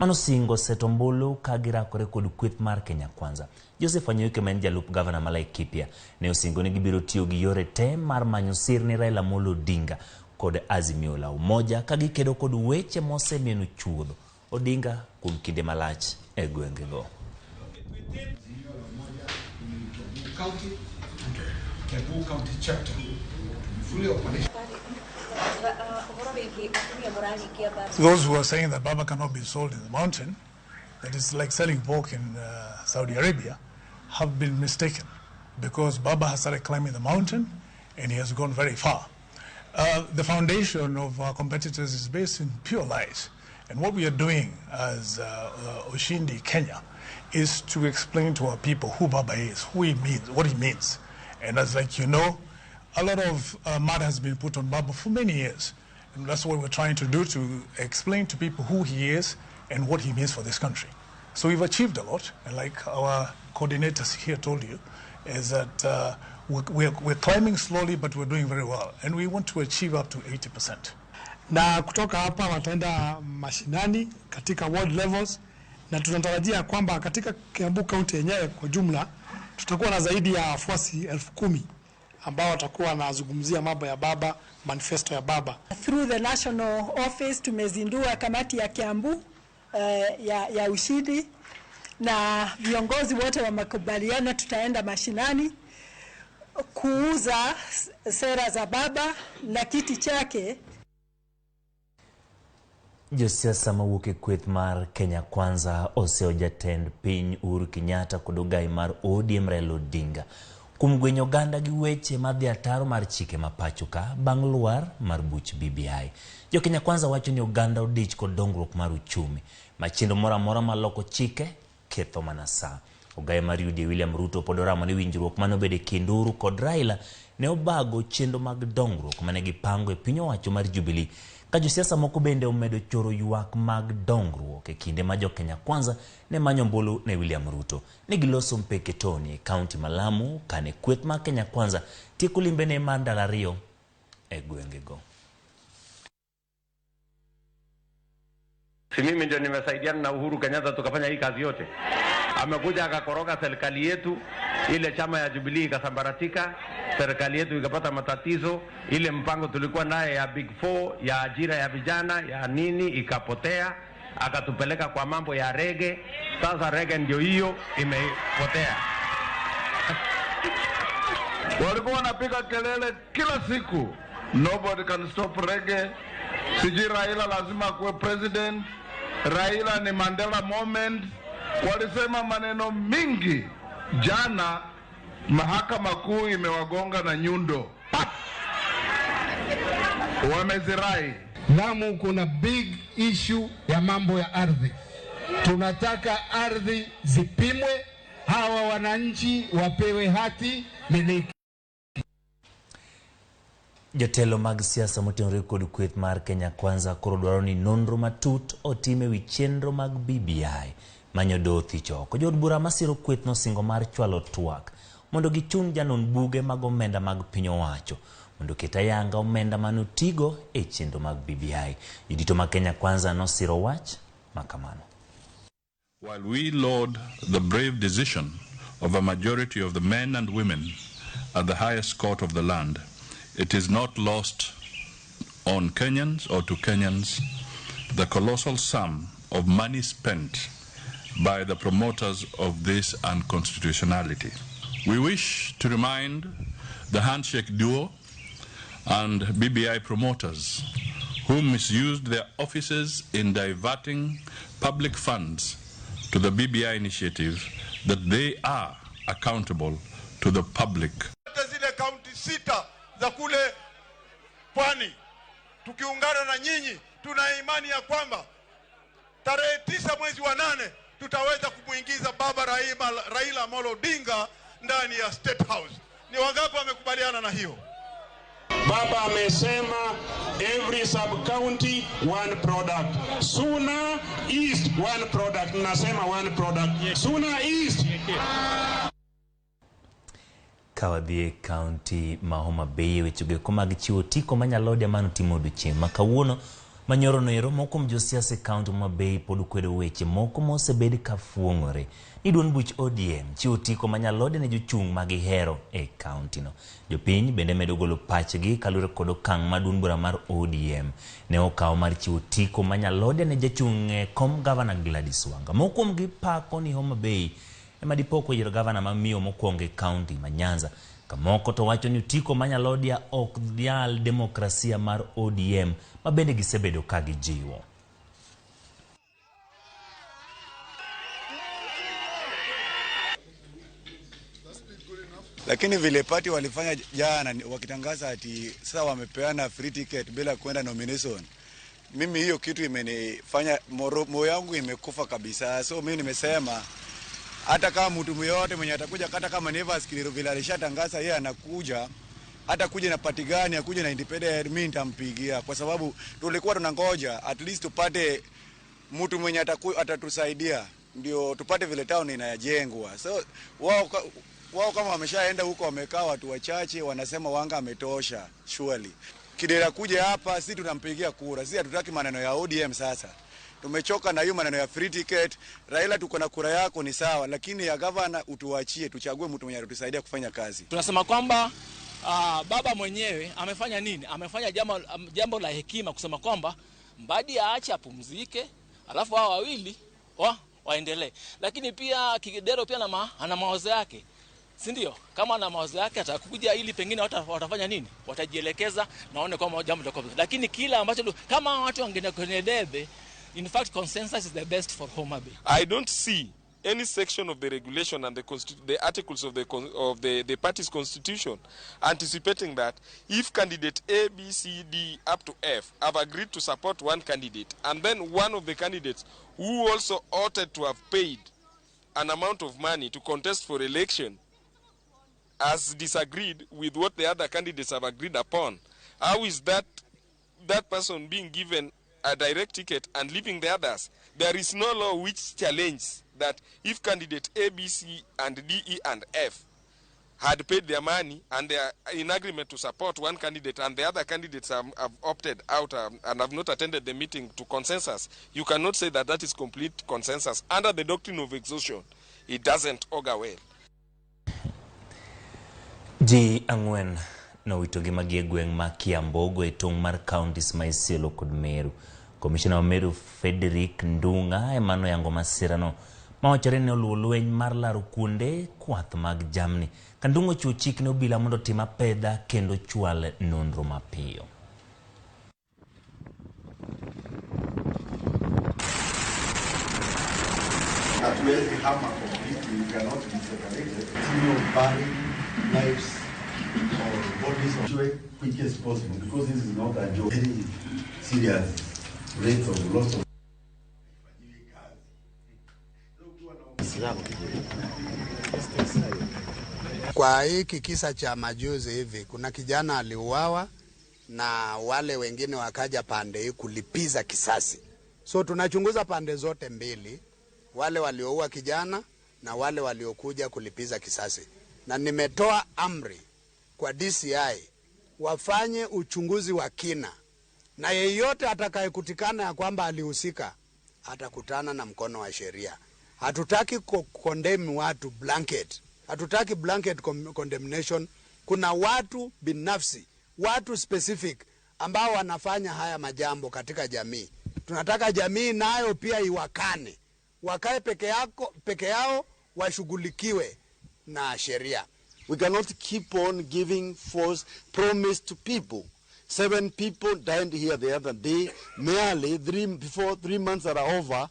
Manosingo seto ombulu ka girakore kod kweth mar Kenya Kwanza. Joseph Wanyoike ma en jalup gavana ma Laikipia ne osingo ni gibiro tiyo gi yore te mar manyo sir ne Raila Amolo Odinga kod Azimio la Umoja ka gikedo kod weche mosemieno chuodho Odinga kuom kinde malach e gwengego. Those who are saying that Baba cannot be sold in the mountain, that it's like selling pork in Saudi Arabia, have been mistaken, because Baba has started climbing the mountain and he has gone very far. The foundation of our competitors is based in pure lies. And what we are doing as Ushindi Kenya is to explain to our people who Baba is, who he means, what he means. And as like you know, a lot of mud has been put on Baba for many years. And that's what we're trying to do, to explain to people who he is and what he means for this country. So we've achieved a lot, and like our coordinators here told you, is that we're climbing slowly, but we're doing very well. And we want to achieve up to 80%. Na kutoka hapa wataenda mashinani katika ward levels, na tunatarajia kwamba katika Kiambu County yenyewe kwa jumla tutakuwa na zaidi ya wafuasi 10,000 ambao watakuwa wanazungumzia mambo ya Baba, manifesto ya Baba. Through the national office tumezindua kamati ya Kiambu ya Ushindi, na viongozi wote wa makubaliano tutaenda mashinani kuuza sera za Baba na kiti chake. Josiasa mawuok e kweth mar Kenya Kwanza oseyo jatend piny Uhuru Kenyatta kod ogai mar ODM Raila Odinga kuom gwenyo oganda gi weche madhi ataro mar chike ma pacho ka bang' lwar mar buch BBI. Jo Kenya Kwanza wacho ni oganda odich kod dongruok mar uchumi ma chenro moro amora maloko chike ketho mana sa. Ogai mar UDA William Ruto pod oramo ni winjruok mane obedo e kind Uhuru kod Raila ne obago chenro mag dongruok mane gipango e piny owacho mar Jubilee, ka josiasa moko bende omedo choro ywak mag dongruok e kinde ma jo Kenya Kwanza ne manyo ombulu ne William Ruto. Ne giloso Mpeketoni e kaunti ma Lamu kane kweth mar Kenya Kwanza tieko limbene mar ndalo ariyo e gwengego. Si mimi ndio nimesaidiana na Uhuru Kenyatta tukafanya hii kazi yote. Amekuja akakoroga serikali yetu, ile chama ya Jubilee ikasambaratika, serikali yetu ikapata matatizo, ile mpango tulikuwa naye ya Big Four ya ajira ya vijana ya nini ikapotea, akatupeleka kwa mambo ya rege. Sasa rege ndio hiyo imepotea. Walikuwa wanapiga kelele kila siku, nobody can stop reggae. Sijui Raila lazima akuwe president, Raila ni Mandela moment. Walisema maneno mingi. Jana mahakama kuu imewagonga na nyundo, pap! Wamezirai. Lamu kuna big issue ya mambo ya ardhi. Tunataka ardhi zipimwe, hawa wananchi wapewe hati miliki. Jotelo mag siasa motenore kod kweth mar Kenya Kwanza koro dwaro ni nonro matut otim ewi chenro mag BBI manyo doho thich oko. Jood bura masiro kweth nosingo mar chwalo twak mondo gichun janon buge mag omenda mag piny owacho mondo oket ayanga omenda manotigo e chenro mag BBI. Jodito mag Kenya Kwanza nosiro wach makamano. While we laud the brave decision of a majority of the men and women at the highest court of the land, it is not lost on Kenyans or to Kenyans the colossal sum of money spent by the promoters of this unconstitutionality. We wish to remind the handshake duo and BBI promoters who misused their offices in diverting public funds to the BBI initiative that they are accountable to the public. Zile kaunti 6 za kule pwani, tukiungana na nyinyi, tuna imani ya kwamba tarehe 9 mwezi wa 8 tutaweza kumuingiza Baba Raila Amolo Odinga ndani ya State House. Ni wangapi wamekubaliana na hiyo? Baba amesema every sub-county one product. Suna East one product. Nasema one product. Suna East. Kawadhi e kaunti ma Homa Bay e wechego eko mag chiwo otiko manyalode mano timo odiochieng' ma kawuono. Manyoro noero moko kuom josiasa e kaunti ma Bay pod kwedo weche moko mosebed ka fuong'ore ni duond buch ODM chiwo otiko ma Nyalode ne jochung' ma gihero e kaunti no. Jopiny bende medo golo pachgi kaluwore kod okang' ma duond bura mar ODM ne okawo mar chiwo otiko ma Nyalode ne jachung' e kom gavana Gladys Wanga. Moko kuomgi pako ni Homa Bay ema dipo koyiero gavana ma miyo mokwongo e kaunti ma Nyanza. Kamoko to wacho ni otiko ma Nyalodia ok nyal demokrasia mar ODM ma bende gisebedo ka gijiwo. Lakini vile party walifanya jana wakitangaza ati sasa wamepeana free ticket bila kwenda nomination, mimi hiyo kitu imenifanya moyo wangu imekufa kabisa. So mimi nimesema hata kama mtu yeyote mwenye atakuja, hata kama Nevas Kiriru vile alishatangaza yeye anakuja, hata kuja na party gani, akuja na independent, mimi nitampigia, kwa sababu tulikuwa tunangoja at least tupate mtu mwenye atatusaidia ndio tupate vile town inajengwa. So wao kama wameshaenda huko, wamekaa watu wachache wanasema Wanga ametosha, surely Kidera kuja hapa, sisi tunampigia kura. Sisi hatutaki maneno ya ODM sasa. Tumechoka na hiyo maneno ya free ticket. Raila, tuko na kura yako ni sawa, lakini ya gavana utuachie, tuchague mtu mwenye atatusaidia kufanya kazi. Tunasema kwamba baba mwenyewe amefanya nini? Amefanya jambo la hekima kusema kwamba Mbadi aache apumzike, alafu hao wawili waendelee. Lakini pia Kidero pia ana mawazo yake. Si ndio? Kama ana mawazo yake atakuja ili pengine watafanya nini? Watajielekeza naone kwamba jambo litakuwa. Lakini kila ambacho kama watu wangeenda kwenye debe, in fact consensus is the best for Homa Bay. I don't see any section of the regulation and the articles of the party's constitution anticipating that if candidate A, B, C, D up to F have agreed to support one candidate, and then one of the candidates who also opted to have paid an amount of money to contest for election has disagreed with what the other candidates have agreed upon, how is that person being given a direct ticket and leaving the others? There is no law which challenges that if candidate A, B, C, and D, E, and F had paid their money and they are in agreement to support one candidate and the other candidates have opted out and have not attended the meeting to consensus, you cannot say that that is complete consensus. Under the doctrine of exhaustion, it doesn't augur well. Ji ang'wen nowito ngimagi e gweng' ma Kiambogo e tong' mar counties ma Isiolo kod Meru. Komishona ma Meru Frederick Ndung'a ema noyango masirano mawachore ni oluwo lweny mar laro kuonde kwath mag jamni. Ka Ndung'a ochiwo chik ne obila mondo otim apedha kendo chwal nonro mapiyo. Hatuwezi hama completely, we cannot be separated. Continue burying lives or bodies as quick as possible, because this is not a joke. Very serious rate of loss of. Kwa hiki kisa cha majuzi hivi, kuna kijana aliuawa na wale wengine wakaja pande hii kulipiza kisasi. So tunachunguza pande zote mbili, wale walioua kijana na wale waliokuja kulipiza kisasi. Na nimetoa amri kwa DCI wafanye uchunguzi wa kina, na yeyote atakayekutikana ya kwamba alihusika atakutana na mkono wa sheria. Hatutaki condemn watu blanket. Hatutaki blanket condemnation. Kuna watu binafsi, watu specific ambao wanafanya haya majambo katika jamii. Tunataka jamii nayo pia iwakane. Wakae peke yao washughulikiwe na sheria. We cannot keep on giving false promise to people. 7 people died here the other day. Merely before 3 months are over,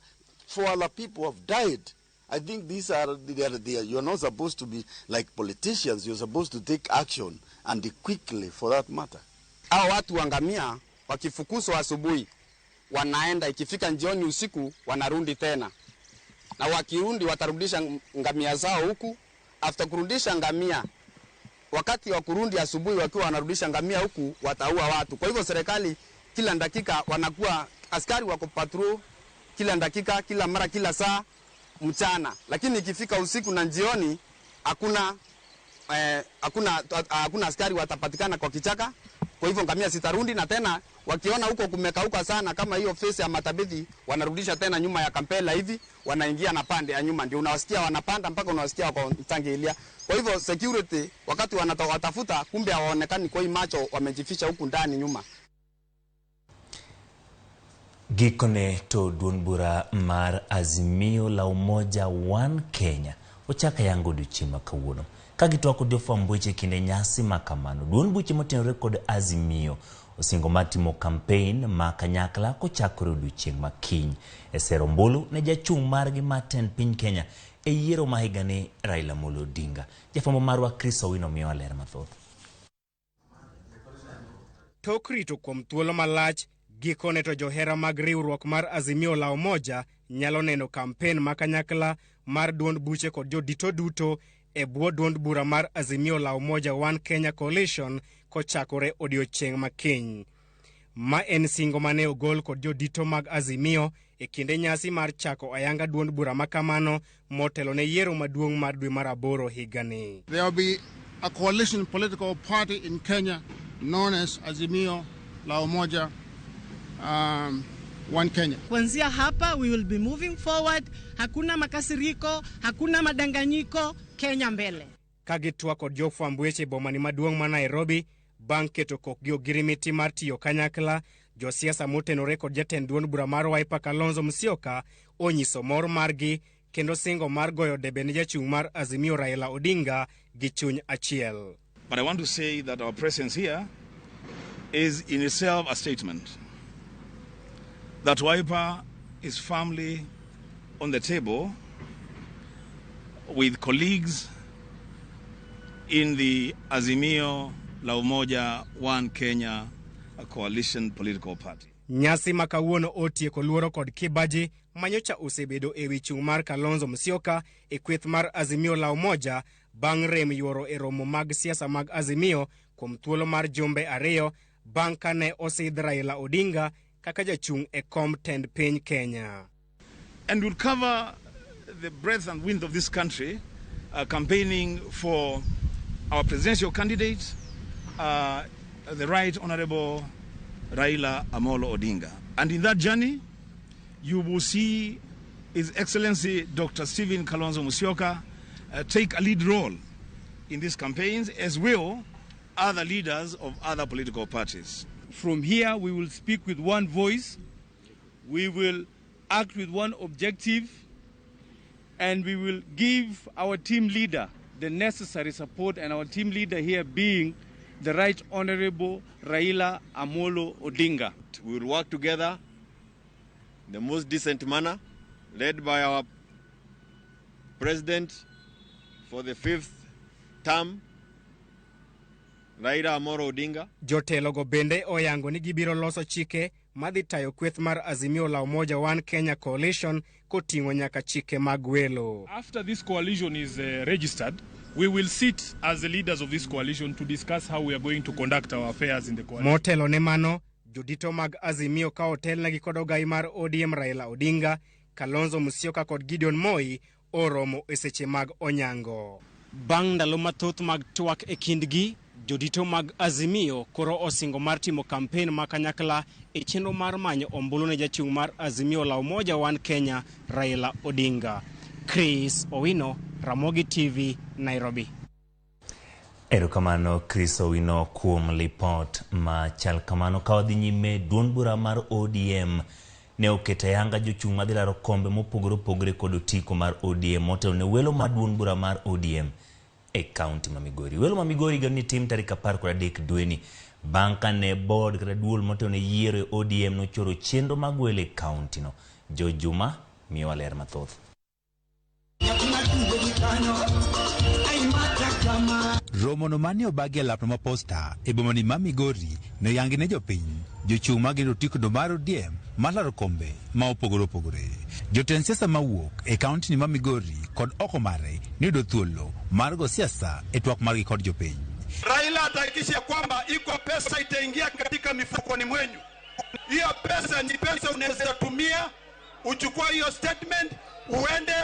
4 other people have died. I think these are they are, you're not supposed to be like politicians. You're supposed to take action and quickly for that matter. Hao watu wangamia wakifukuzwa asubuhi wanaenda, ikifika jioni usiku wanarudi tena. Na wakirudi watarudisha ngamia zao huku. After kurudisha ngamia, wakati wa kurundi asubuhi wakiwa wanarudisha ngamia huku wataua watu. Kwa hivyo serikali kila dakika wanakuwa askari wako patrol kila dakika, kila mara, kila saa mchana. Lakini ikifika usiku na jioni hakuna askari watapatikana kwa kichaka. Kwa hivyo ngamia sitarundi, na tena Wakiona huko kumekauka sana kama hiyo face ya Matabithi, wanarudisha tena nyuma ya Kampela hivi, wanaingia na pande ya nyuma, ndio unawasikia wanapanda mpaka unawasikia wako Mtangilia. Kwa hivyo security wakati wanatafuta, kumbe hawaonekani kwa hii macho, wamejificha huku ndani nyuma. Gikone to duond bura mar Azimio la Umoja One Kenya ochako yango odiochieng' ma kawuono ka gitwako jofwamb weche kinde nyasi ma kamano. Duond buche motenore kod Azimio osingo mar timo kampein ma kanyakla kochakore odiochieng' ma kiny e sero ombulu ne jachung' margi mar tend piny Kenya e yiero ma higani Raila Amolo Odinga. Jafwambo marwa Chris Owino miyowa ler mathoth. Tok rito kuom thuolo malach, gikone to johera mag riwruok mar Azimio la Umoja nyalo neno kampen ma kanyakla mar duond buche kod jodito duto e bwo duond bura mar Azimio la Umoja One Kenya Coalition kochakore odiochieng' ma kiny. Ma en singo mane ogol kod jodito mag Azimio e kinde nyasi mar chako ayanga duond bura makamano motelo ne yiero maduong' mar dwe mar aboro higani. There will be a coalition political party in Kenya known as Azimio la Umoja One Kenya. Kuanzia hapa we will be moving forward. Hakuna makasiriko, hakuna madanganyiko, Kenya mbele. Ka gitwak kod jofwamb weche e bomani maduong' ma Nairobi bang' keto kokgi ogirimiti mar tiyo kanyakla, josiasa motenore kod jatend duond bura mar Wiper Kalonzo Musyoka onyiso mor margi kendo singo mar goyo debe ne jachung' mar Azimio Raila Odinga gi chuny achiel. But I want to say that our presence here is in itself a statement that Wiper is firmly on the table with colleagues in the Azimio la Umoja One Kenya Coalition political party. Nyasi ma kawuono otieko luoro kod kibaji manyocha osebedo e wi chung' mar Kalonzo Musyoka e kweth mar Azimio la Umoja bang' rem yuoro e romo mag siasa mag Azimio kuom thuolo mar jumbe ariyo bang' kane osidh Raila Odinga kaka jachung' e kom tend piny Kenya. And will cover the breadth and width of this country, campaigning for our presidential candidate, the Right Honorable Raila Amolo Odinga. And in that journey, you will see His Excellency Dr. Stephen Kalonzo Musyoka take a lead role in these campaigns, as will other leaders of other political parties. From here, we will speak with one voice, we will act with one objective, and we will give our team leader the necessary support, and our team leader here being the Right Honorable Raila Amolo Odinga. We will work together in the most decent manner, led by our president for the 5th term, Raila Amolo Odinga. Jotelogo bende oyango ni gibiro loso chike madhi tayo kweth mar Azimio la Umoja One Kenya Coalition koting'o nyaka chike mag welo. After this coalition is registered, we will sit as the leaders of this coalition to discuss how we are going to conduct our affairs in the coalition. Motelo ne mano, jodito mag Azimio ka otelnegi kod ogai mar ODM Raila Odinga, Kalonzo Musyoka kod Gideon Moi oromo e seche mag onyango. Bang' ndalo mathoth mag twak e kindgi, jodito mag Azimio koro osingo mar timo kampen ma kanyakla e chenro mar manyo ombulu ne jachung' mar Azimio la Umoja One Kenya Raila Odinga. Chris Owino, Ramogi TV, Nairobi. Erokamano Chris Owino kuom lipot ma chal kamano. Ka wadhi nyime, duond bura mar ODM ne oketo ayanga jochung' madhi laro kombe mopogore opogore kod otiko mar ODM motelo ne welo mar duond bura mar ODM e kaunti ma Migori. Welo ma Migori igeno ni tim tarik 13 dweni bang' kane board kata duol motelo ne yiero e ODM nochoro chenro mag welo e kaunti no. George Juma miyowa ler mathoth. Romono mane obagi e lapno ma Posta e bomani ma Migori ne oyangi ne jopiny jochung' mag otiko mar ODM mar laro kombe ma opogore opogore. Jotend siasa mawuok e kaunti ma Migori kod oko mare ne yudo thuolo mar go siasa e twak margi kod jopiny. Raila atahakikisha kwamba iko pesa itaingia katika mifukoni mwenyu. Hiyo pesa ni pesa unaweza tumia, uchukue hiyo statement, uende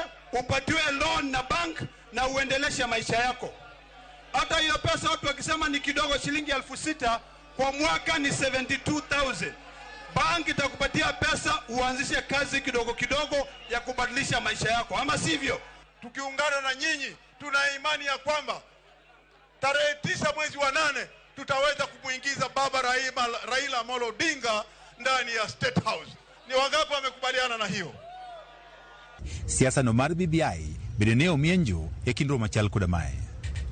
upatiwe loan na bank na uendeleshe maisha yako. Hata hiyo pesa watu wakisema ni kidogo, shilingi 6,000, Kwa mwaka ni 72,000. Banki itakupatia pesa uanzishe kazi kidogo kidogo ya kubadilisha maisha yako, ama sivyo? Tukiungana na nyinyi, tuna imani ya kwamba tarehe 9 mwezi wa 8 tutaweza kumuingiza baba Raila Amolo Odinga ndani ya State House. Ni wangapi wamekubaliana na hiyo? Siasa no mar BBI bende ne omienjo e kind romo machal koda mae.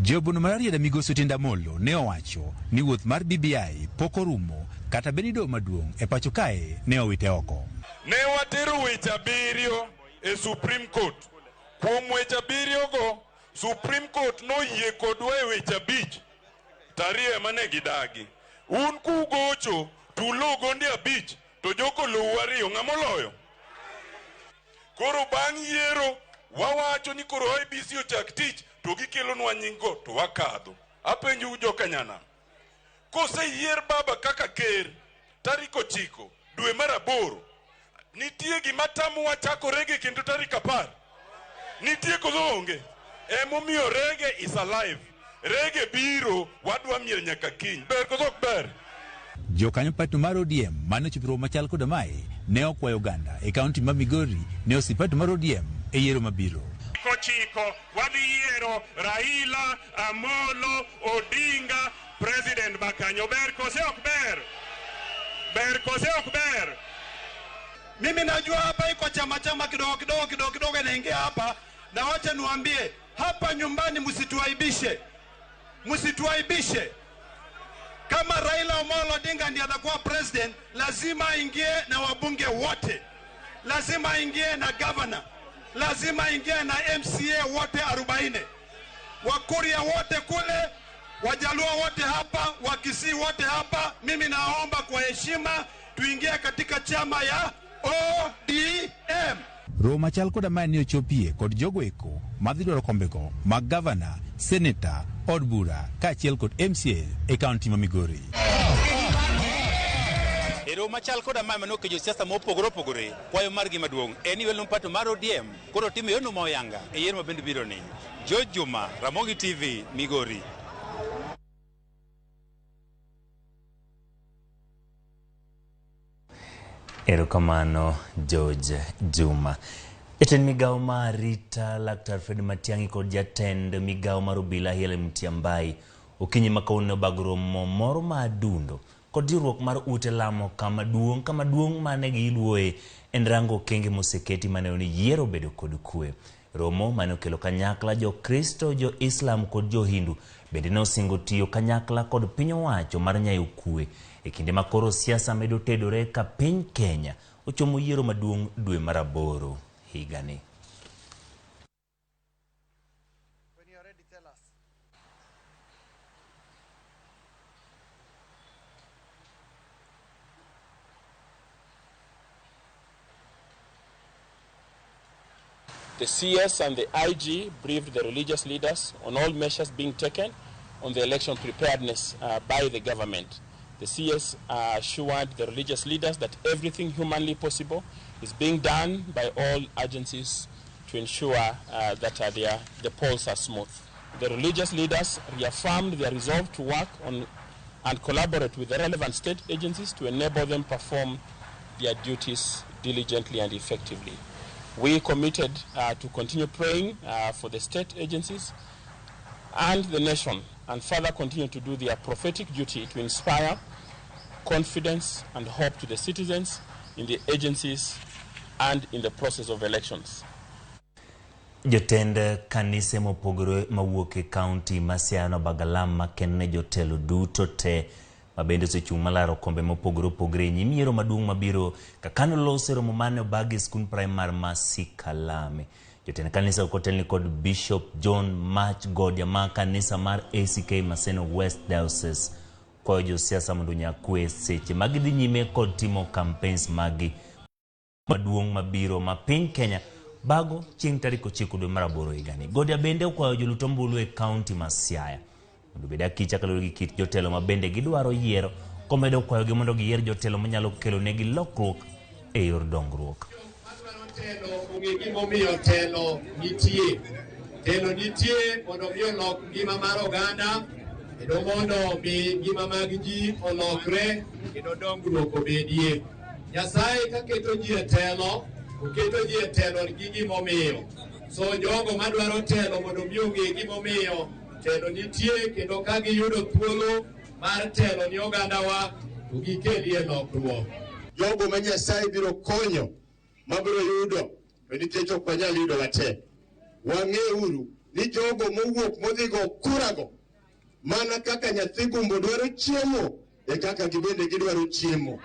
Jobono mar Rarieda Migosi Otiende Amollo ne owacho ni wuoth mar BBI pok orumo kata bed ni doho maduong' e pacho kae ne owite oko. Ne watero weche 7 e Supreme Court. Kuom weche 7 go, Supreme Court noyie kodwa e weche 5. To 2 ema ne gidagi. Un kugocho to gonde 5 to joko lowo 2 ng'ama oloyo. Koro bang' yiero wawacho ni koro IEBC ochak tich to gikelonwa nying go to wakadho. Apenjou jokanyanam, koseyier baba kaka ker tarik 9 dwe mar 8, nitie gima tamowa chako rege kendo tarik 10? Nitie koso onge? Emomiyo rege is alive. Rege biro, wadwa miel nyaka kiny. Ber koso ok ber? Jokanyo party mar ODM mane ochopo romo machal koda mae ne okwayo oganda e kaunti ma Migori ne osi party mar ODM e yiero mabiro. Kochiko wadhi yiero Raila Amolo Odinga president makanyo. Ber kose ok ber? Ber kose ok ber? Mimi najua hapa iko chama chama kidogo kidogo kidogo kidogo inaingia hapa, na wacha niwaambie hapa nyumbani, msituaibishe. Msituaibishe. Kama Raila Amolo Odinga ndiye atakuwa president, lazima aingie na wabunge wote, lazima aingie na governor, lazima aingie na MCA wote 40, Wakuria wote kule, Wajaluo wote hapa, Wakisii wote hapa. Mimi naomba kwa heshima tuingie katika chama ya ODM. Romo machal koda mae ne ochopie kod jogo eko madhi dwaro kombego mag gavana, seneta, od bura kaachiel kod MCA e kaunti ma Migori. E romo machal koda mae mane okejo josiasa mopogore opogore, kwayo margi maduong' en ni welo pato mar ODM koro timo yono ma oyanga e yiero mabende biro ni. George Juma, Ramogi TV, Migori. Erokamano George Juma. Jatend migawo mar arita Laktar Fred Matiang'i kod jatend migawo mar obila Helen Mutyambai okinyi ma kawuono ne obago romo moro ma adundo kod riwruok mar ute lamo kama duong' mane giluoe en rango okenge moseketi maneno ni yiero obedo kod kwe. Romo mane okelo kanyakla jo-Kristo, jo-Islam kod jo-Hindu bende ne osingo tiyo kanyakla kod piny owacho mar nyayo kwe e kinde ma koro siasa medo tedore ka piny Kenya ochomo yiero maduong' dwe mar 8 higani. The CS and the IG briefed the religious leaders on all measures being taken on the election preparedness by the government. The CS assured the religious leaders that everything humanly possible is being done by all agencies to ensure that the polls are smooth. The religious leaders reaffirmed their resolve to work on and collaborate with the relevant state agencies to enable them perform their duties diligently and effectively. We committed to continue praying for the state agencies and the nation, and further continue to do their prophetic duty to inspire confidence and hope to the citizens in the agencies and in the process of elections. Jotend kanise mopogore mawuok e kaunti ma Siaya Bagalam makende ne jotelo duto te mabende osechung' malaro kombe mopogore opogore e nyim yiero maduong' mabiro kaka nolose romo mane obagi e skund primar ma Sikalame. Jotend kanisa otelni kod Bishop John Mach Godia ma kanisa mar ACK Maseno West Diocese kwayo josiasa mondo onya kwe seche ma gidhi nyime kod timo campaigns magi maduong' mabiro ma piny Kenya bago chieng' tarik 9 dwe mar 8 higani. Godia bende okwayo jolut ombulu e kaunti ma Siaya mondo obed akicha kaluwore gi kit jotelo ma bende gidwaro yiero, komedo kwayogi mondo giyier jotelo manyalo kelo negi lokruok e yor dongruok. Ong'e gimomiyo telo nitie. Telo nitie mondo mi olok ngima mar oganda, Kendo mondo mi ngima mag ji olokre kendo dongruok obedie. Nyasaye ka keto ji e telo, oketo ji e telo gi gimomiyo. So jogo madwaro telo mondo mi ong'e gimomiyo telo nitie kendo ka giyudo thuolo mar telo ni ogandawa to gikelie lokruok. Jogo ma Nyasaye biro konyo mabiro yudo to nikech ok wanyal yudo wate. Wang'euru ni jogo mowuok modhi go kurago mana kaka nyathi gumbo dwaro chiemo e kaka gibende gidwaro chiemo.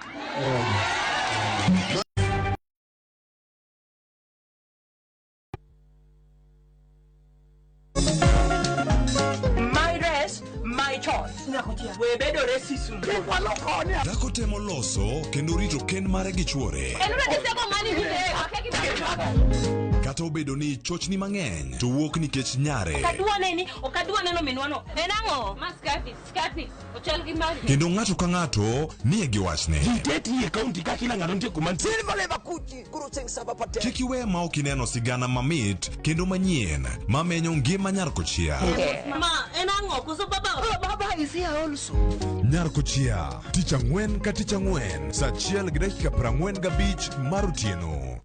My dress, my choice. We bedo racism. Dhako temo loso kendo rito kend mare gi chuore. Kata obedo ni chochni mang'eny to wuok nikech nyare. Okadwa neni, okadwa neno minwano. En ang'o? Ma skati, skati. Ochal gi mari. Kendo ng'ato ka ng'ato nie gi wachne. Kik iwe ma ok ineno sigana mamit kendo manyien mamenyo ngima nyar kochia. Ma, en ang'o? Koso baba? Baba is here also. Nyar kochia, tich ang'wen ka tich ang'wen, saa 1:45 mar otieno.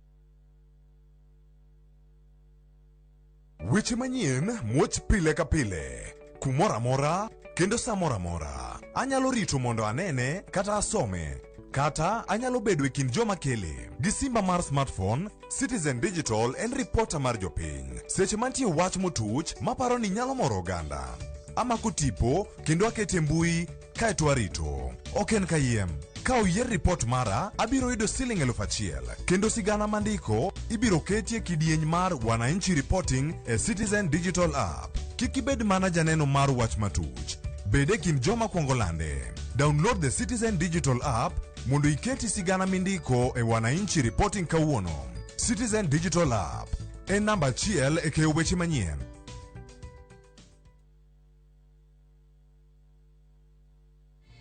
Weche manyien muoch pile ka pile, kumoro amora kendo sa moro amora. Anyalo rito mondo anene kata asome, kata anyalo bedo e kind joma kele. Gi simba mar smartphone, Citizen Digital en ripota mar jopiny. Seche mantie wach motuch maparo ni nyalo moro oganda. Amako tipo kendo akete mbui kaeto arito. Ok en kayiem. Ka oyier ripot mara, abiro yudo siling 1000 kendo sigana mandiko ibiro ketie kidieny mar Wananchi Reporting e Citizen Digital App. Kik ibed mana janeno mar wach matuch. Bed e kind joma kwongo lande. Download the Citizen Digital App mondo iketi sigana mindiko e Wananchi Reporting kawuono. Citizen Digital App en namba achiel e keyo weche manyien.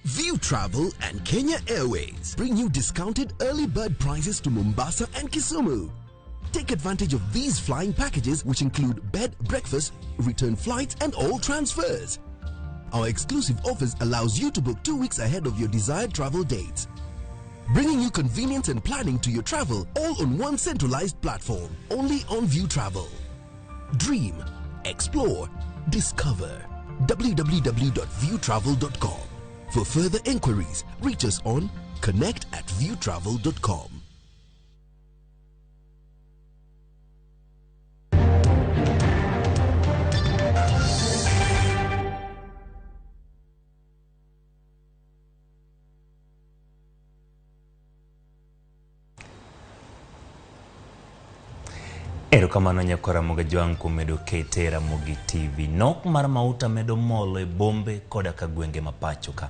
View Travel and Kenya Airways bring you discounted early bird prices to Mombasa and Kisumu. Take advantage of these flying packages, which include bed, breakfast, return flights, and all transfers. Our exclusive offers allows you to book 2 weeks ahead of your desired travel dates, bringing you convenience and planning to your travel all on one centralized platform, only on View Travel. Dream, explore, discover. www.viewtravel.com. For further inquiries, reach us on connect@viewtravel.com. Erokamano nyakora Ramogi Jwang' kuom medo kete Ramogi TV. Nok mar mauta medo molo e bombe koda ka gwenge ma pacho ka.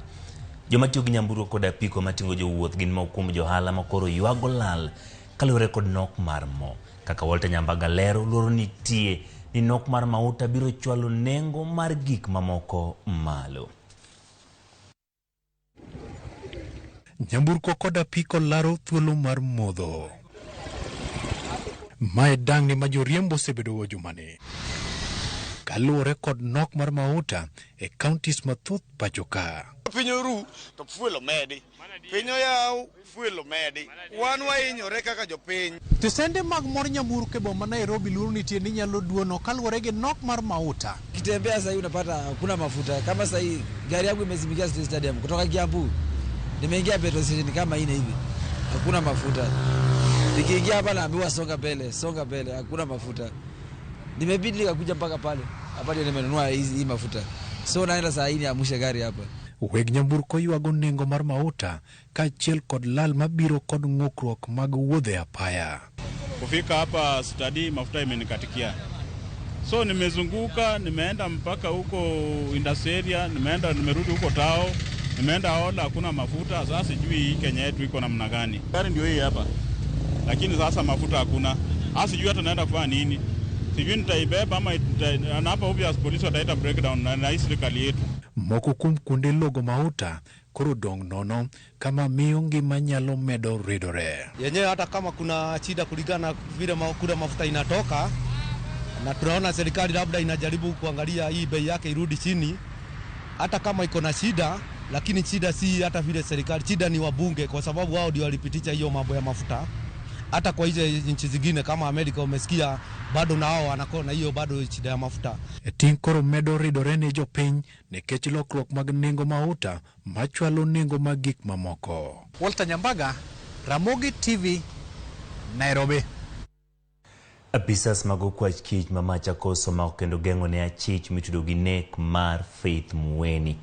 Joma tiyo gi nyamburko kod apiko mating'o jowuoth gin moko kuom johala ma koro ywago lal kaluwore kod nok mar mo. Kaka Walter Nyambaga lero, luoro nitie ni nok mar mauta biro chwalo nengo mar gik mamoko malo. Nyamburko kod apiko laro thuolo mar modho. Mae dang'ni ma joriembo osebedogo jumani. Kaluwore kod nok mar mauta e counties mathoth pacho ka. Piny oru to fuel omedi. Piny oyaw, fuel omedi. Wan wahinyore kaka jopiny. Tesende mag mor nyamburko e boma Nairobi luoro nitie ni nyalo duono kaluwore gi nok mar mauta. Kitembea sahii unapata hakuna mafuta. Kama sahii gari yangu imezimikia City Stadium kutoka Kiambu. Nimeingia petrol station kama ine hivi. Hakuna mafuta. Nikiingia hapa naambiwa songa mbele, hakuna mafuta. Nimebidi nikakuja mpaka pale. Hapa ndio nimenunua hii mafuta. So naenda saa hii niamshe gari hapa. Weg nyamburko ywago nengo mar mauta kaachiel kod lal mabiro kod ng'ukruok mag wuodhe apaya. Kufika hapa stadi mafuta imenikatikia. So nimezunguka, nimeenda mpaka huko industry area, nimeenda nimerudi huko Tao, nimeenda Ola hakuna mafuta. Sasa sijui hii Kenya yetu iko namna gani. Gari ndio hii hapa. Lakini sasa mafuta hakuna. Sasa sijui hata naenda kufanya nini. Sijui nitaibeba ama na hapa obvious polisi wataita breakdown na hii serikali yetu. Moko kuom kuonde logo mauta koro dong' nono kama miyo ngima nyalo medo ridore. Yenyewe hata kama kuna shida kulingana vile kule mafuta inatoka, na tunaona serikali labda inajaribu kuangalia hii bei yake irudi chini, Hata kama iko na shida, lakini shida si hata vile serikali, shida ni wabunge, kwa sababu wao ndio walipitisha hiyo mambo ya mafuta. Hata kwa hizo nchi zingine kama Amerika umesikia bado na wao wanakuwa na hiyo bado shida ya mafuta. Ting' koro medo ridore ne jopiny nikech lokruok mag nengo mauta machwalo nengo mag gik mamoko. Walter Nyambaga, Ramogi TV, Nairobi. Apisas mag okwach kich ma Machakos omako kendo geng'o ne achich mitudo gi nek mar Faith Mueni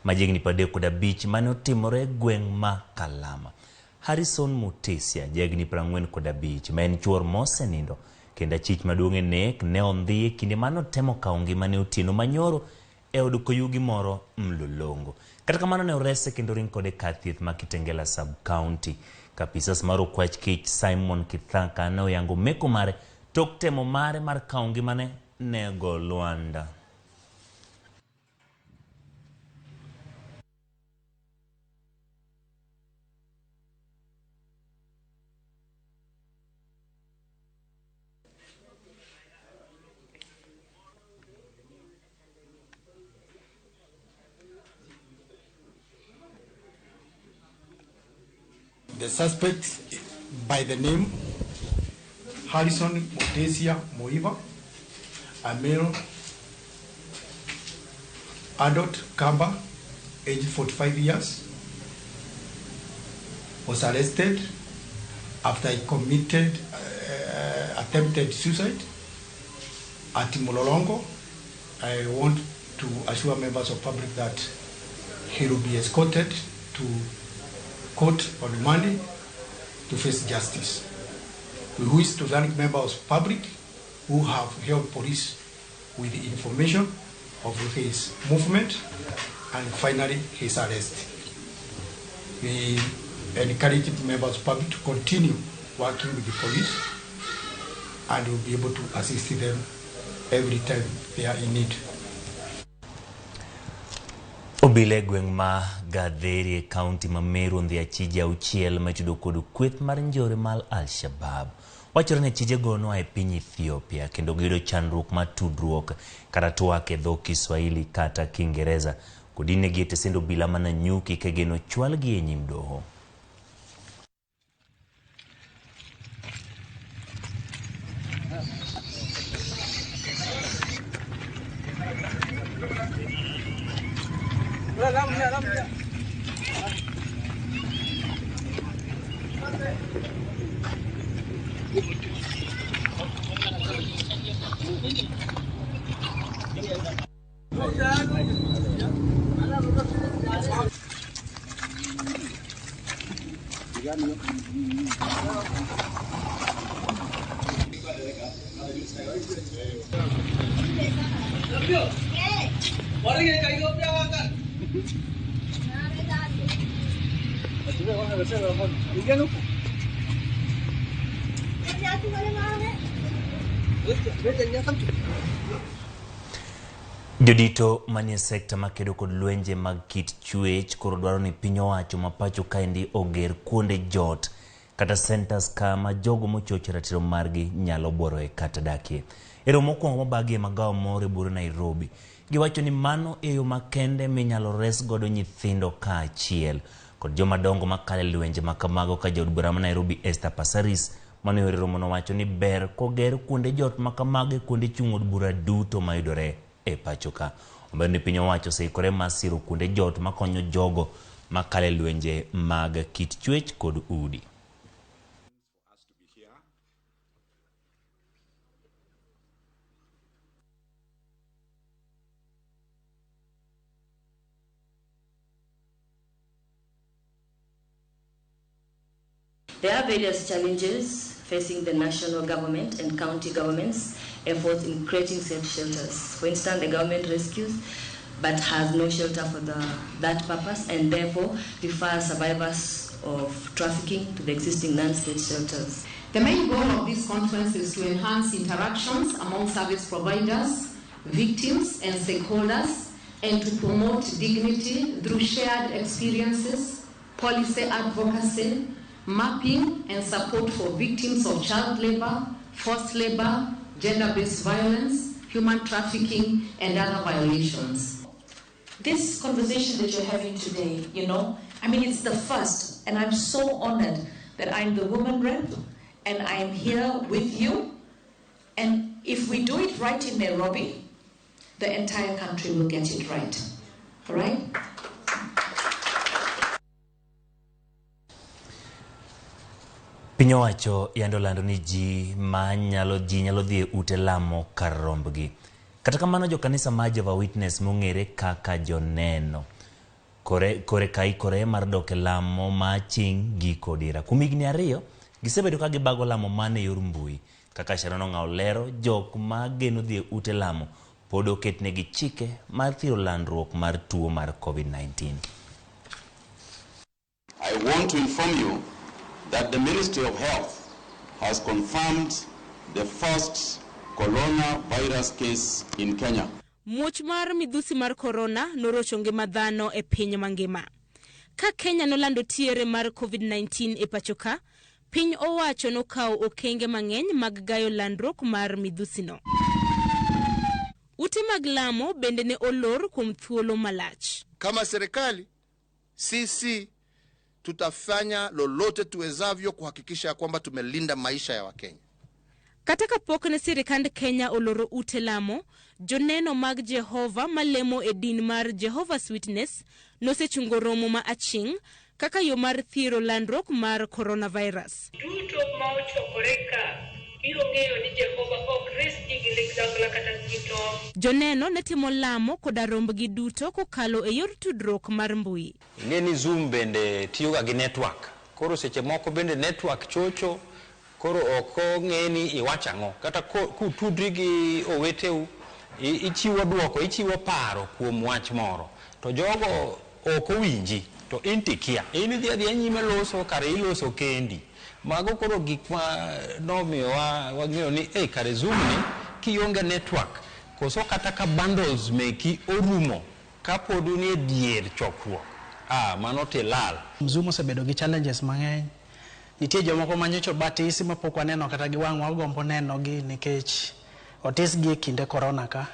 machiegni 35 mane otimore e gweng' ma Kalama. Harrison Mutesia, jahigni 45, ma en chuor mosenindo kendo achich maduong' e nek ne ondhi e kinde mane otemo kawo ngimane otieno manyoro e od koyugi moro Mlolongo. Kata kamano ne orese kendo ring kode kar thieth ma Kitengela sub-county. Kapisas mar okwach kich Simon Kithaka ne oyango meko mare tok temo mare mar kawo ngimane nego Lwanda. The suspect by the name Harrison Mutesia Moiva, a male adult Kamba, aged 45 years, was arrested after he committed attempted suicide at Mlolongo. I want to assure members of public that he will be escorted to court on Monday to face justice. We wish to thank members of public who have helped police with the information of his movement and finally his arrest. We encourage members of public to continue working with the police and will be able to assist them every time they are in need. Obila e gweng' ma Gatheri e kaunti ma Meru ondhi achije auchiel mitudo kod kweth mar njore mar Al-Shabaab. Wachore ni achijego noa e piny Ethiopia kendo giyudo chandruok mar tudruok kata twak e dho Kiswahili kata Kiingereza. Kodinegi e tesend obila ma Nanyuki kageno chwalgi e nyim doho. Jodito manie sekta makedo kod lwenje mag kit chwech koro dwaro ni piny owacho ma pacho kaendi oger kuonde jot kata centers kama jogo mochocho ratiro margi nyalo bworoe kata dakie. E romo mokwongo mobagi e magawa moro e bura Nairobi, giwacho ni mano e yo makende minyalo res godo nyithindo kaachiel kod jomadongo makalo e lwenje makamago. Ka jaod bura ma Nairobi Esther Passaris mane oyore romo nowacho ni ber koger kuonde jot makamago e kuonde chung' od bura duto mayudore e pacho ka. Omedo ni piny owacho oseikore mar siro kuonde jot makonyo jogo makalo e lwenje mag kit chwech kod udi. There are various challenges facing the national government and county governments' efforts in creating safe shelters. For instance, the government rescues but has no shelter for that purpose and therefore refers survivors of trafficking to the existing non-state shelters. The main goal of this conference is to enhance interactions among service providers, victims, and stakeholders, and to promote dignity through shared experiences, policy advocacy, mapping and support for victims of child labor, forced labor, gender-based violence, human trafficking, and other violations. This conversation that you're having today, I mean, it's the first, and I'm so honored that I'm the woman rep and I am here with you. And if we do it right in Nairobi, the entire country will get it right. All right? Piny owacho yande olando ni ji ma nyalo ji nyalo dhi e ute lamo kar rombgi. Kata kamano jokanisa mar Jehovah Witness mong'ere kaka joneno kore kore ka ikore mar dok e lamo ma aching' giko dira. Kuom higni 2 gisebedo ka gibago lamo mana e yor mbui. Kaka Sharon Ong'awo lero, jok ma geno dhi e ute lamo pod oketnegi chike mar thiro landruok mar tuo mar COVID-19. I want to inform you that the Ministry of Health has confirmed the first coronavirus case in Kenya. Muoch mar midhusi mar korona norocho ngima dhano e piny mangima. Ka Kenya nolando tiere mar COVID-19 e pacho ka, piny owacho nokawo okenge mang'eny mag gayo landruok mar midhusino. Ute mag lamo bende ne olor kuom thuolo malach. Kama serikali sisi tutafanya lolote tuwezavyo kuhakikisha kwamba tumelinda maisha ya Wakenya. Kata kapok ne sirikand Kenya oloro ute lamo, joneno mag Jehova malemo e din mar Jehovah's Witness nosechungo romo ma aching' kaka yo mar thiro landruok mar coronavirus. Duto ma ochokore ka biro ng'eyo ni Jehova ok res ji gi ligangla kata gi tong'. Joneno ne timo lamo koda rombgi duto kokalo e yor tudruok mar mbui. Ing'e ni Zoom bende tiyoga gi network. Koro seche moko bende network chocho, koro ok ong'e ni iwacho ang'o. Kata kutudri gi oweteu, ichiwo duoko, ichiwo paro kuom wach moro. To jogo ok owinji, to in tikia. In idhi adhiya nyime loso, kare iloso kendi. Mago koro gik ma nomiyo wang'eyo ni kare Zoom ni kionge network, koso kata ka bundles meki orumo kapod un e dier chokruok, mano tilal. Zoom osebedo gi challenges mang'eny. Nitie jomoko manyocha obatisi mapok waneno kata gi wang'wa, wagombo nenogi nikech otisgi e kinde korona ka.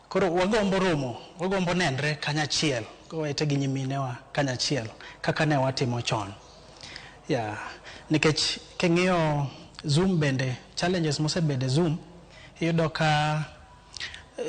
Koro wagombo romo, wagombo nenre kanyachiel, owete gi nyiminewa kanyachiel kaka ne watimo chon. Yeah, nikech king'iyo Zoom bende, challenges mosebede Zoom, iyudo ka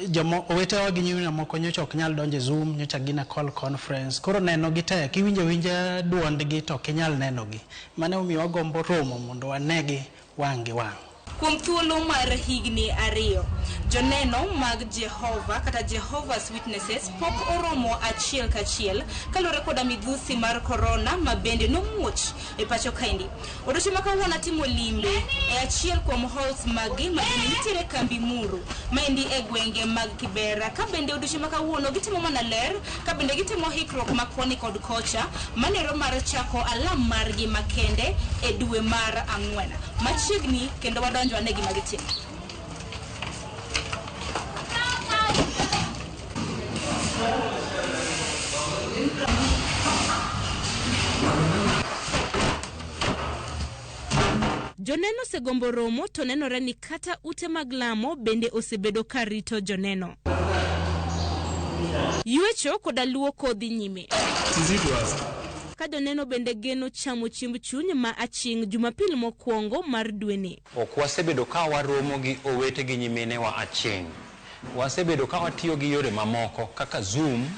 jomo owetewa gi nyimine moko nyocha ok nyal donjo e Zoom, nyocha gin e call conference. Koro neno gi tek, iwinjo awinja duondgi to ok inyal nenogi. Mano emomiyo wagombo romo mondo wanegi wang' gi wang'. Kuom thuolo mar higni 2, joneno mag Jehova kata Jehovah's Witnesses pok oromo achiel kachiel kaluwore koda midhusi mar korona ma bende nomuoch e pacho kaendi. Odiochieng' ma kawuono atimo limbe e achiel kuom halls maggi ma bende nitiere kambi Muru maendi e gwenge mag Kibera. Ka bende odiochieng' ma kawuono gitimo mana ler, ka bende gitimo hikruok ma koni kod kocha manero mar chako alam margi makende e dwe mar 4 machiegni, kendo wadonjo ane gima gitimo. Joneno osegombo romo to nenore ni kata ute mag lamo bende osebedo ka rito joneno. Ywecho koda luoko dhi nyime. Ka joneno bende geno chamo chiemb chuny ma aching' Jumapil mokwongo mar dweni. Ok wasebedo ka waromo gi owete gi nyiminewa aching'. Wasebedo ka watiyo gi yore mamoko kaka Zoom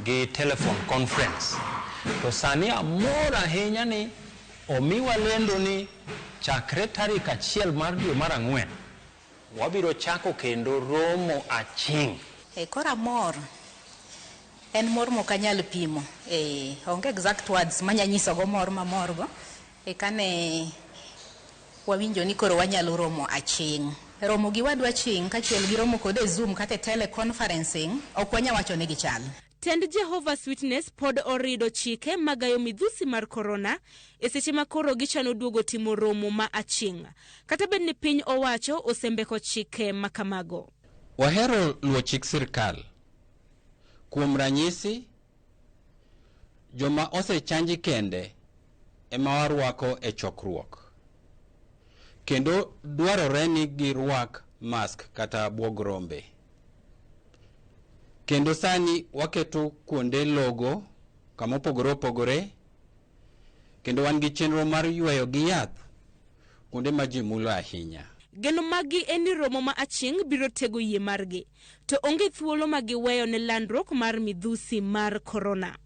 gi telephone conference. To sani amor ahinya ni omiwa lendo ni chakre tarik 1 mar dwe mar 4 wabiro chako kendo romo aching'. Koro amor. En mor mok anyal pimo. Onge exact words manyanyisogo mor mamorgo. Kane wawinjo ni koro wanyalo romo aching'. Romo gi wadwa aching' kaachiel gi romo kode e Zoom kata e teleconferencing, ok wanyal wacho ni gichal. Tend Jehovah's Witness pod orido chike magayo midhusi mar korona e seche ma koro gichano duogo timo romo ma aching'. Kata bed ni piny owacho osembeko chike makamago. Wahero luwo chik sirkal. Kuom ranyisi, joma osechanji kende ema warwako e chokruok. Kendo dwarore ni girwak mask kata buog rombe. Kendo sani waketo kuonde logo kama opogore opogore, kendo wan gi chenro mar yweyo gi yath kuonde ma ji mulo ahinya. Geno maggi en ni romo ma aching' biro tego yie margi, to onge thuolo ma giweyo ne landruok mar midhusi mar korona.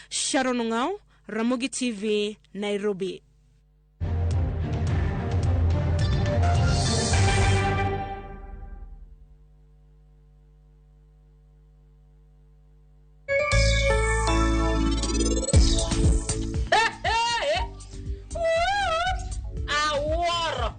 Sharon Ong'ao, Ramogi TV, Nairobi. Awuoro.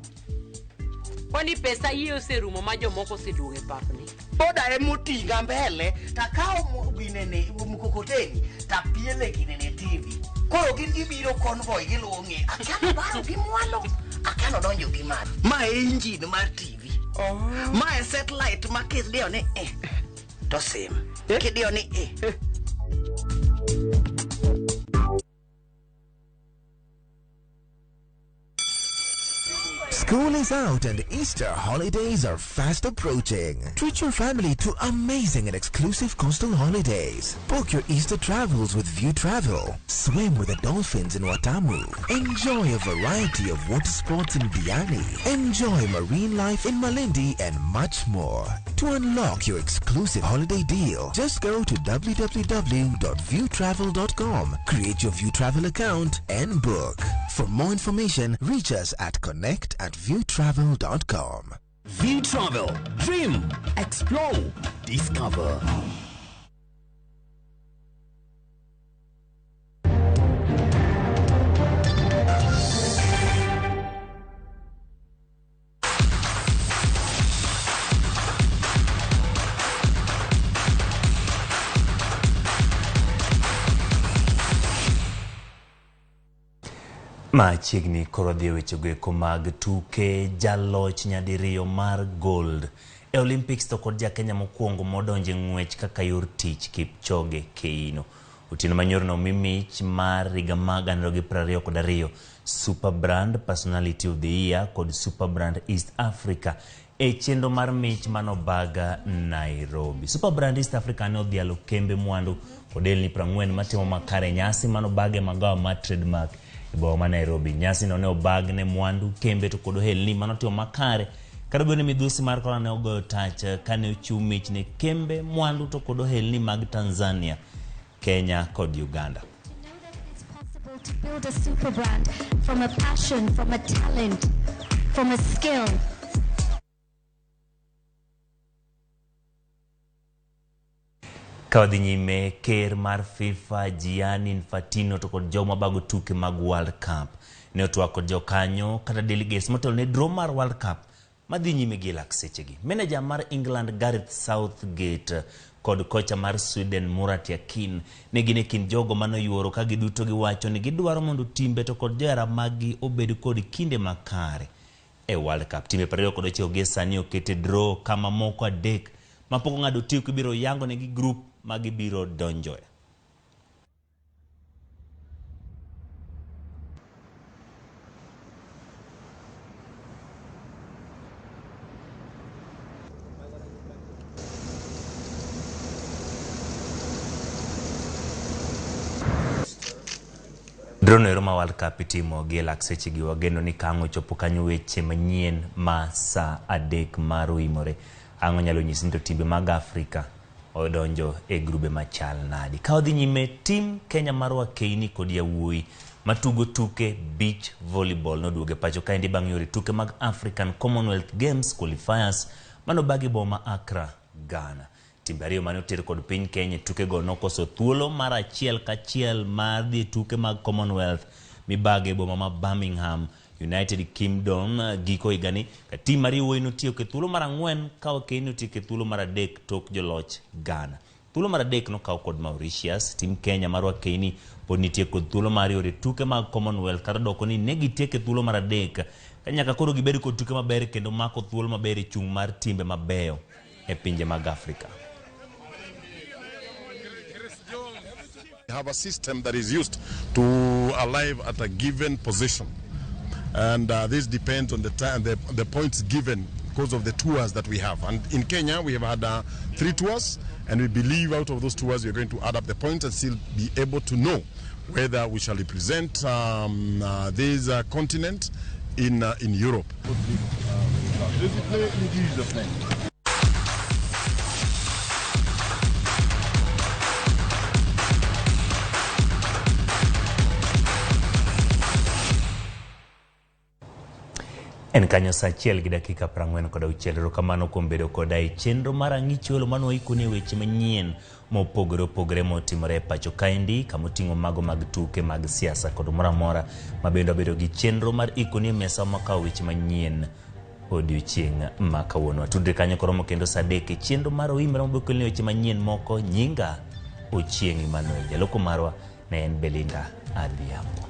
Kwani pesa iye oserumo ma jomoko oseduogo e papni. Boda emoting'a mbele takawo ginene mkokoteni tapiele ginene TV. Koro gin gibiro convoy giluwo ng'e. Akia nobaro gi mwalo, akia nodonjo gi malo. Ma e engine mar TV. Ma e satellite ma kidiyo ni e to sim. Kidiyo ni e. School is out and Easter holidays are fast approaching. Treat your family to amazing and exclusive coastal holidays. Book your Easter travels with View Travel. Swim with the dolphins in Watamu. Enjoy a variety of water sports in Diani. Enjoy marine life in Malindi and much more. To unlock your exclusive holiday deal, just go to www.viewtravel.com, create your View Travel account and book. For more information, reach us at connect@viewtravel.com. View Travel. Dream, explore, discover. Machiegni koro dhi e wechego eko mag tuke. Jaloch nyadiriyo mar gold e Olympics to kod ja Kenya mokwongo modonjo e ng'wech kaka yor tich Kipchoge Keino. Otieno manyoro nomi mich mar higa mag 2022 Super Brand Personality of the Year kod Super Brand East Africa e chenro mar mich manobaga Nairobi. Super Brand East Africa ne odhialo kembe mwandu kod elni 40 matimo makare nyasi manobag e magawa mar Trademark e boma ma Nairobi. Nyasi no ne obag ne mwandu, kembe to kod ohelni manotimo makare kata obedo ni midhusi mar korona ne ogoyo tach kane ochiw mich ne kembe, mwandu to kod ohelni mag Tanzania, Kenya kod Uganda. To build a super brand from a passion, from a talent, from a skill. Ka wadhi nyime, ker mar FIFA Gianni Infantino to kod jogo mabago tuke mag World Cup ne otwak kod jokanyo kata delegates motelo ne draw mar World Cup madhi nyime gi lak sechegi. Meneja mar England Gareth Southgate kod kocha mar Sweden Murat Yakin ne gin e kind jogo manoyuoro ka giduto giwacho ni gidwaro mondo timbe to kod johera maggi obed kod kinde makare e World Cup. Timbe 29 gie sani okete draw kama moko 3 mapok ong'ado otiko ibiro yango negi group ma gibiro donjoe. Draw no ero ma World Cup itimo gi e lak sechegi wageno ni ka ang' ochopo kanyo weche manyien ma saa 3 mar oimore ang' onyalo nyisi ni to timbe mag Afrika odonjo e grube machal nadi. Ka odhi nyime, tim Kenya mar wakeini kod yawuoyi matugo tuke beach volleyball noduogo e pacho kaendi bang' yore tuke mag African Commonwealth Games qualifiers manobagi boma Accra, Ghana. Timbe ariyo mane oter kod piny Kenya e tukego nokoso thuolo mar 1 ka 1 mar dhi e tuke mag Commonwealth mibage e boma ma Birmingham, United Kingdom giko higani ka tim mar yawuoyi notieko e thuolo mar 4 ka wakeini notieko e thuolo mar 3 tok joloch Ghana. Thuolo mar 3 nokaw kod Mauritius. Tim Kenya mar wakeini pod nitie kod thuolo mar yore tuke mag Commonwealth kata doko ni ne gitieko e thuolo mar 3 ka nyaka koro gibed kod tuke maber kendo mako thuolo maber e chung' mar timbe mabeyo e pinje mag Afrika. We have a system that is used to arrive at a given position, and this depends on the time, the points given because of the tours that we have. And in Kenya, we have had 3 tours, and we believe out of those tours, we are going to add up the points and still be able to know whether we shall represent this continent in Europe. En kanyo saa 1 gi dakika 46. Erokamano kuom bedo koda e chenro mar Ang'ich Welo mane waikoni e weche manyien mopogore opogore motimore e pacho kaendi, kamoting'o mago mag tuke, mag siasa kod moro amora ma bende wabedo gi chenro mar ikoni e mesa makawo weche manyien odiochieng' ma kawuono. Watudre kanyo koromo kendo saa 3 e chenro mar Oimra mabokelni weche manyien moko. Nyinga Ochieng' Emmanuel, jaloko marwa ne en Belinda Adhiambo.